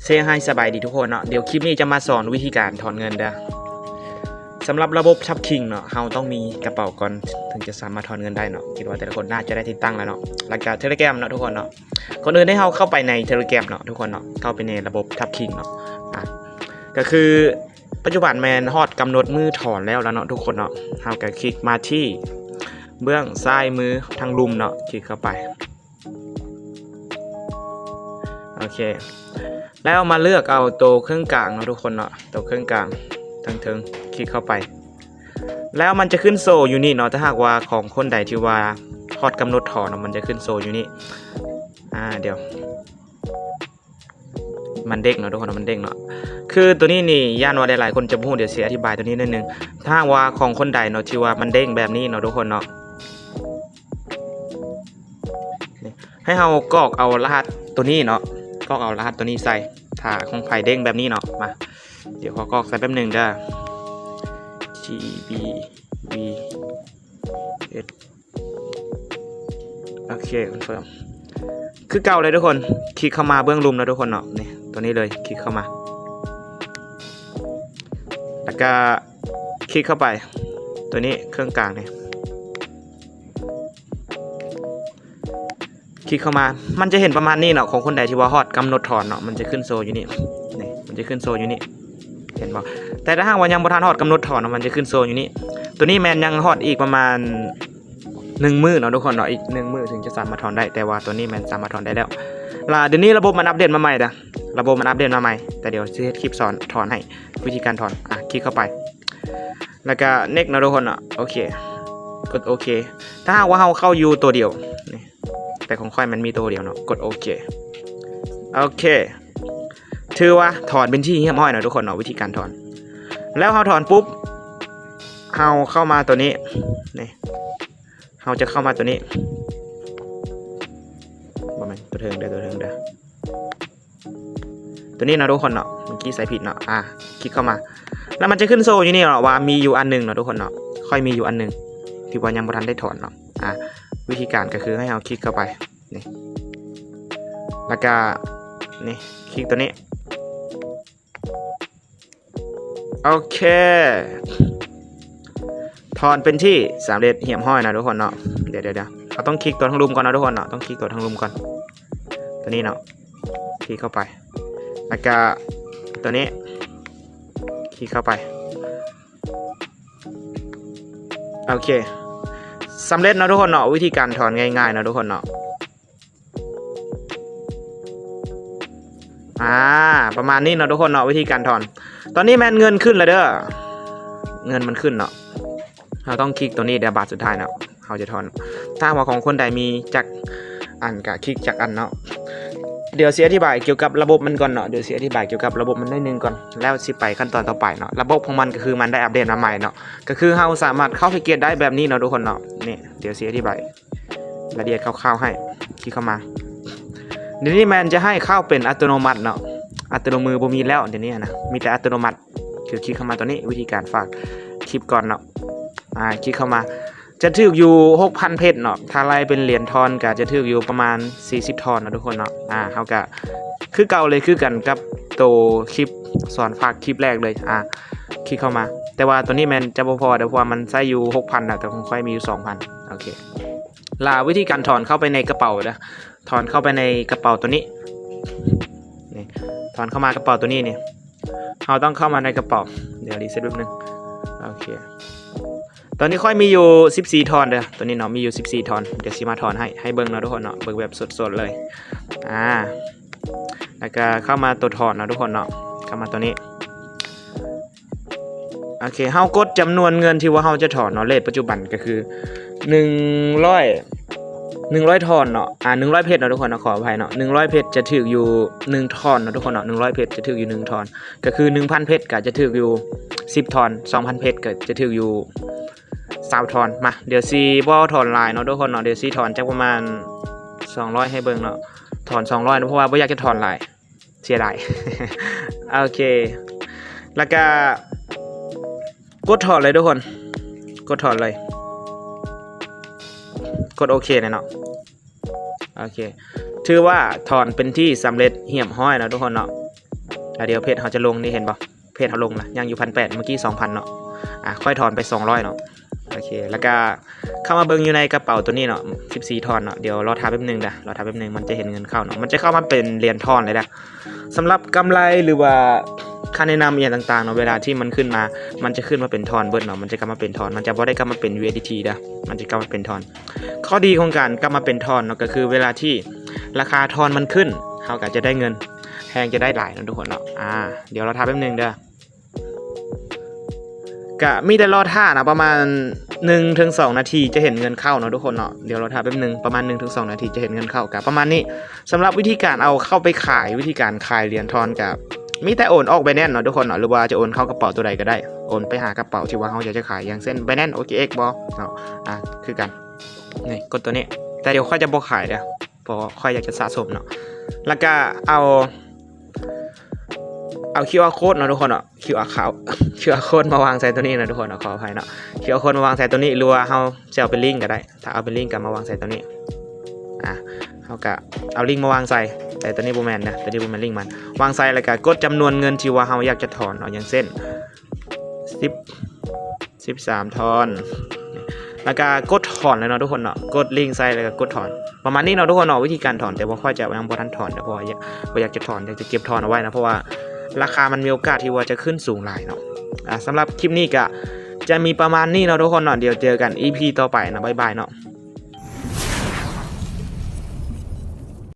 ເຊຮາຍ ສະບາຍດີທຸກຄົນເນາະ, ດຽວຄລິບນີ້ຈະມາສອນວິທີການຖອນເງິນເດີ້. ສຳລັບລະບົບ Tracking ເນາະ, ເຮົາຕ້ອງມີກະເປົາກ່ອນ ເຖິງຈະສາມາດຖອນເງິນໄດ້ເນາະ. ຄິດວ່າແຕ່ລະຄົນໜ້າຈະໄດ້ຕິດຕັ້ງແລ້ວເນາະ, ແລ້ວກະ Telegram ເນາະທຸກຄົນເນາະ. ກ່ອນອື່ນໃຫ້ເຮົາເຂົ້າໄປໃນ Telegram ເນາະທຸກຄົນເນາະ, ເຂົ້າໄປໃນລະບົບ Tracking ເນາະ. ອາ ກໍຄືປັດຈຸບັນແມ່ນຮອດກຳນົດມື້ຖອນແລ້ວລະເນາະທຸກຄົນເນາະ. ເຮົາກໍຄລິກມາທີ່ເບື້ອງຊ້າຍມືທາງລຸ່ມເນາະ, ຄລິກເຂົ້າໄປ. ໂອເຄ ແລ້ວມາເລືອກເອົາໂຕເຄິ່ງກາງເນາະທຸກຄົນເນາະ, ໂຕເຄິ່ງກາງທາງເທິງ ຄລິກເຂົ້າໄປ. ແລ້ວມັນຈະຂຶ້ນໂຊຢູ່ນີ້ເນາະ, ຖ້າຫາກວ່າຂອງຄົນໃດທີ່ວ່າຮອດກຳນົດຖອນເນາະ, ມັນຈະຂຶ້ນໂຊຢູ່ນີ້. ອາ ດຽວ ມັນເດ້ງເນາະທຸກຄົນເນາະ, ມັນເດ້ງເນາະ. ຄືໂຕນີ້ນີ້ ຢ້ານວ່າຫຼາຍໆຄົນຈະບໍ່ຮູ້, ດຽວຊິອະທິບາຍໂຕນີ້ໜ້ອຍໜຶ່ງ. ຖ້າຫາກວ່າຂອງຄົນໃດເນາະ ທີ່ວ່າມັນເດ້ງແບບນີ້ເນາະທຸກຄົນເນາະ, ນີ້ ໃຫ້ເຮົາກອກເອົາລະຫັດໂຕນີ້ເນາະ, ກອກເອົາລະຫັດໂຕນີ້ໃສ່. ຖ້າຂອງໃຜເດ້ງແບບນີ້ເນາະ, ມາ ດຽວຂໍກອກໃສ່ແປັບໜຶ່ງເດີ້. ຈີ ບີ ບີ ເອັສ ໂອເຄ ຄອນເຟີມ ຄືເກົ່າເລີຍທຸກຄົນ. ຄລິກເຂົ້າມາເບື້ອງລຸ່ມເນາະທຸກຄົນເນາະ, ນີ້ ໂຕນີ້ເລີຍ, ຄລິກເຂົ້າມາ ແລ້ວກະຄລິກເຂົ້າໄປ ໂຕນີ້ເຄິ່ງກາງນີ້. ຄລິກເຂົ້າມາ ມັນຈະເຫັນປະມານນີ້ເນາະ. ຂອງຄົນໃດທີ່ວ່າຮອດກຳນົດຖອນເນາະ, ມັນຈະຂຶ້ນໂຊຢູ່ນີ້ ນີ້ ມັນຈະຂຶ້ນໂຊຢູ່ນີ້ ເຫັນບໍ່? ແຕ່ຖ້າຫາກວ່າຍັງບໍ່ທັນຮອດກຳນົດຖອນເນາະ, ມັນຈະຂຶ້ນໂຊຢູ່ນີ້. ໂຕນີ້ແມ່ນຍັງຮອດອີກປະມານໜຶ່ງມື້ເນາະທຸກຄົນເນາະ, ອີກໜຶ່ງມື້ເຖິງຈະສາມາດຖອນໄດ້, ແຕ່ວ່າໂຕນີ້ແມ່ນສາມາດຖອນໄດ້ແລ້ວ. ລະດຽວນີ້ລະບົບມັນອັບເດດມາໃໝ່ເດີ້, ລະບົບມັນອັບເດດມາໃໝ່, ແຕ່ດຽວຊິເຮັດຄລິບສອນຖອນໃຫ້ ວິທີການຖອນ. ອາ ຄລິກເຂົ້າໄປ ແລ້ວກະ next ເນາະທຸກຄົນເນາະ. ໂອເຄ ກົດໂອເຄ. ຖ້າຫາກວ່າເຮົາເຂົ້າຢູ່ໂຕດຽວນີ້, ແຕ່ຂອງຂ້ອຍມັນມີໂຕດຽວເນາະ, ກົດໂອເຄ. ໂອເຄ ຖືວ່າຖອນເປັນທີ່ຮຽບຮ້ອຍເນາະທຸກຄົນເນາະ, ວິທີການຖອນ. ແລ້ວເຮົາຖອນປຸບ ເຮົາເຂົ້າມາໂຕນີ້ ນີ້ ເຮົາຈະເຂົ້າມາໂຕນີ້ ບໍ່ແມ່ນ ໂຕເທິງເດີ້ ໂຕເທິງເດີ້ ໂຕນີ້ເນາະທຸກຄົນເນາະ, ເມື່ອກີ້ໃສ່ຜິດເນາະ. ອາ ຄລິກເຂົ້າມາ ແລ້ວມັນຈະຂຶ້ນໂຊຢູ່ນີ້ເນາະ ວ່າມີຢູ່ອັນໜຶ່ງເນາະທຸກຄົນເນາະ, ຂ້ອຍມີຢູ່ອັນໜຶ່ງທີ່ວ່າຍັງບໍ່ທັນໄດ້ຖອນເນາະ. ອາ ວິທີການກໍຄືໃຫ້ເຮົາຄລິກເຂົ້າໄປນີ້ ແລ້ວກະນີ້ ຄລິກໂຕນີ້. ໂອເຄ ຖອນເປັນທີ່ສຳເລັດຮຽບຮ້ອຍນະທຸກຄົນເນາະ. ດຽວໆໆ ເຮົາຕ້ອງຄລິກຕົວທາງລຸ່ມກ່ອນເນາະທຸກຄົນເນາະ, ຕ້ອງຄລິກຕົວທາງລຸ່ມກ່ອນ ໂຕນີ້ເນາະ, ຄລິກເຂົ້າໄປ ແລ້ວກະໂຕນີ້ ຄລິກເຂົ້າໄປ. ໂອເຄ ສຳເລັດເນາະທຸກຄົນເນາະ, ວິທີການຖອນງ່າຍໆເນາະທຸກຄົນເນາະ. ອາ ປະມານນີ້ເນາະທຸກຄົນເນາະ, ວິທີການຖອນ. ຕອນນີ້ແມ່ນເງິນຂຶ້ນແລ້ວເດີ້, ເງິນມັນຂຶ້ນເນາະ. ເຮົາຕ້ອງຄລິກໂຕນີ້ເດີ້ ບາດສຸດທ້າຍເນາະ, ເຮົາຈະຖອນ. ຖ້າວ່າຂອງຄົນໃດມີຈັກອັນກະຄລິກຈັກອັນເນາະ. ດຽວຊິອະທິບາຍກ່ຽວກັບລະບົບມັນກ່ອນເນາະ, ດຽວຊິອະທິບາຍກ່ຽວກັບລະບົບມັນໜ້ອຍໜຶ່ງກ່ອນ ແລ້ວຊິໄປຂັ້ນຕອນຕໍ່ໄປເນາະ. ລະບົບຂອງມັນກໍຄືມັນໄດ້ອັບເດດມາໃໝ່ເນາະ, ກໍຄືເຮົາສາມາດເຂົ້າແພັກເກດໄດ້ແບບນີ້ເນາະທຸກຄົນເນາະ. ນີ້ ດຽວຊິອະທິບາຍລາຍລະອຽດຄ່າວໆໃຫ້. ຄລິກເຂົ້າມາ ດຽວນີ້ແມ່ນຈະໃຫ້ເຂົ້າເປັນອັດຕະໂນມັດເນາະ, ອັດຕະໂນມືບໍ່ມີແລ້ວດຽວນີ້ນະ, ມີແຕ່ອັດຕະໂນມັດ. ຄືຄລິກເຂົ້າມາໂຕນີ້ ວິທີການຝາກຄລິບກ່ອນເນາະ. ອາ ຄລິກເຂົ້າມາ ຈະຖືກຢູ່ຫົກພັນເພັດເນາະ, ຖ້າໄລ່ເປັນຫຼຽນທອນກໍຈະຖືກຢູ່ປະມານສີ່ສິບທອນເນາະທຸກຄົນເນາະ. ອາ ເຮົາກໍຄືເກົ່າເລີຍ, ຄືກັນກັບໂຕຄລິບສອນຝາກຄລິບແລກເລີຍ. ອາ ຄລິກເຂົ້າມາ, ແຕ່ວ່າໂຕນີ້ແມ່ນຈະບໍ່ພໍເດີ້ ເພາະວ່າມັນໃຊ້ຢູ່ຫົກພັນນະ, ແຕ່ຂອງຂ້ອຍມີຢູ່ສອງພັນ. ໂອເຄ ລະວິທີການຖອນເຂົ້າໄປໃນກະເປົາເດີ້, ຖອນເຂົ້າໄປໃນກະເປົາໂຕນີ້ ນີ້ ຖອນເຂົ້າມາກະເປົາໂຕນີ້ນີ້, ເຮົາຕ້ອງເຂົ້າມາໃນກະເປົາ. ດຽວຣີເຊັດແປັບໜຶ່ງ. ໂອເຄ ຕອນນີ້ຂ້ອຍມີຢູ່ສິບສີ່ທອນເດີ້, ໂຕນີ້ເນາະ ມີຢູ່ສິບສີ່ທອນ. ດຽວຊິມາຖອນໃຫ້ ໃຫ້ເບິ່ງເນາະທຸກຄົນເນາະ, ເບິ່ງແບບສົດໆເລີຍ. ອາ ແລ້ວກະເຂົ້າມາໂຕຖອນເນາະທຸກຄົນເນາະ, ເຂົ້າມາໂຕນີ້. ໂອເຄ ເຮົາກົດຈຳນວນເງິນທີ່ວ່າເຮົາຈະຖອນເນາະ, ເຣດປັດຈຸບັນກໍຄືໜຶ່ງຮ້ອຍ ໜຶ່ງຮ້ອຍທອນເນາະ, ອາ ໜຶ່ງຮ້ອຍເພັດເນາະທຸກຄົນເນາະ, ຂໍອະໄພເນາະ. ໜຶ່ງຮ້ອຍເພັດຈະຖືກຢູ່ໜຶ່ງທອນເນາະທຸກຄົນເນາະ, ໜຶ່ງຮ້ອຍເພັດຈະຖືກຢູ່ໜຶ່ງທອນ. ກໍຄືໜຶ່ງພັນເພັດກໍຈະຖືກຢູ່ສິບທອນ, ສອງພັນເພັດກໍຈະຖືກຢູ່ຊາວທອນ. ມາ ດຽວຊິບໍ່ຖອນຫຼາຍເນາະທຸກຄົນເນາະ, ດຽວຊິຖອນຈັກປະມານສອງຮ້ອຍໃຫ້ເບິ່ງເນາະ, ຖອນສອງຮ້ອຍເນາະ, ເພາະວ່າບໍ່ຢາກຈະຖອນຫຼາຍ. ເສຍດາຍ. ໂອເຄ ແລ້ວກະກົດຖອນເລີຍທຸກຄົນ, ກົດຖອນເລີຍ, ກົດໂອເຄເລີຍເນາະ. ໂອເຄ ຖືວ່າຖອນເປັນທີ່ສຳເລັດຮຽບຮ້ອຍເນາະທຸກຄົນເນາະ. ແລ້ວດຽວເພຈເຮົາຈະລົງນີ້ ເຫັນບໍ່? ເພຈເຮົາລົງລະ ຍັງຢູ່ພັນແປດ ເມື່ອກີ້ສອງພັນເນາະ. ອາ ຂ້ອຍຖອນໄປສອງຮ້ອຍເນາະ. ໂອເຄ ແລ້ວກະເຂົ້າມາເບິ່ງຢູ່ໃນກະເປົາໂຕນີ້ເນາະ ສິບສີ່ທ່ອນເນາະ. ດຽວລໍຖ້າແປັບໜຶ່ງເດີ ລໍຖ້າແປັບໜຶ່ງ ມັນຈະເຫັນເງິນເຂົ້າເນາະ. ມັນຈະເຂົ້າມາເປັນຫຼຽນທ່ອນເລີຍເດີ. ສຳລັບກຳໄລ ຫຼືວ່າຄ່າແນະນຳອີ່ຫຍັງຕ່າງໆເນາະ ເວລາທີ່ມັນຂຶ້ນມາ ມັນຈະຂຶ້ນມາເປັນທ່ອນເບິດເນາະ. ມັນຈະກັບມາເປັນທ່ອນ ມັນຈະບໍ່ໄດ້ກັບມາເປັນ USDT ເດີ ມັນຈະກັບມາເປັນທ່ອນ. ຂໍ້ດີຂອງການກັບມາເປັນທ່ອນເນາະ ກໍຄືເວລາທີ່ລາຄາທ່ອນມັນຂຶ້ນ ເຮົາກໍຈະໄດ້ເງິນ ແຮງຈະໄດ້ຫຼາຍເນາະທຸກຄົນເນາະ. ອາ ດຽວລໍຖ້າແປັບໜຶ່ງເດີ. ກະມີແຕ່ລໍຖ້ານະ ປະມານໜຶ່ງເຖິງສອງນາທີຈະເຫັນເງິນເຂົ້າເນາະທຸກຄົນເນາະ. ດຽວລໍຖ້າແປັບໜຶ່ງ ປະມານໜຶ່ງເຖິງສອງນາທີຈະເຫັນເງິນເຂົ້າ. ກະປະມານນີ້ ສຳລັບວິທີການເອົາເຂົ້າໄປຂາຍ ວິທີການຂາຍຫຼຽນທ່ອນ ກະມີແຕ່ໂອນອອກ Binance ເນາະທຸກຄົນເນາະ ຫຼືວ່າຈະໂອນເຂົ້າກະເປົາໂຕໃດກໍໄດ້ ໂອນໄປຫາກະເປົາທີ່ວ່າເຮົາຢາກຈະຂາຍ ຢ່າງເຊັ່ນ Binance OKX ບໍເນາະ. ອາ ຄືກັນ ນີ້ ກົດໂຕນີ້ ແຕ່ດຽວຂ້ອຍຈະບໍ່ຂາຍເດີ ເພາະຂ້ອຍຢາກຈະສະສົມເນາະ. ແລ້ວກະເອົາ ເອົາ QR code ເນາະທຸກຄົນເນາະ QR code QR code ມາວາງໃສ່ໂຕນີ້ເນາະທຸກຄົນເນາະ ຂໍອະໄພເນາະ. QR code ມາວາງໃສ່ໂຕນີ້ ຫຼືວ່າເຮົາຊິເອົາເປັນ link ກໍໄດ້. ຖ້າເອົາເປັນ link ກໍມາວາງໃສ່ໂຕນີ້. ອາ ເຮົາກໍເອົາ link ມາວາງໃສ່ ແຕ່ໂຕນີ້ບໍ່ແມ່ນເດີ ໂຕນີ້ບໍ່ແມ່ນ link ມັນ. ວາງໃສ່ ແລ້ວກໍກົດຈຳນວນເງິນທີ່ວ່າເຮົາຢາກຈະຖອນເນາະ ຢ່າງເຊັ່ນ ສິບ ສິບສາມທ່ອນ ແລ້ວກໍກົດຖອນເລີຍເນາະທຸກຄົນເນາະ. ກົດ link ໃສ່ ແລ້ວກໍກົດຖອນ ປະມານນີ້ເນາະທຸກຄົນເນາະ ວິທີການຖອນ. ແຕ່ວ່າຂ້ອຍຈະຍັງບໍ່ທັນຖອນເດີ ເພາະວ່າຢາກ ບໍ່ຢາກຈະຖອນ ຢາກຈະເກັບຖອນເອົາໄວ້ນະ ເພາະວ່າລາຄາມັນມີໂອກາດທີ່ວ່າຈະຂຶ້ນສູງຫຼາຍເນາະ. ອາ ສຳລັບຄລິບນີ້ກໍຈະມີປະມານນີ້ເນາະທຸກຄົນເນາະ. ດຽວເຈີກັນ ອີພີ ຕໍ່ໄປເນາະ ບາຍບາຍເນາະ.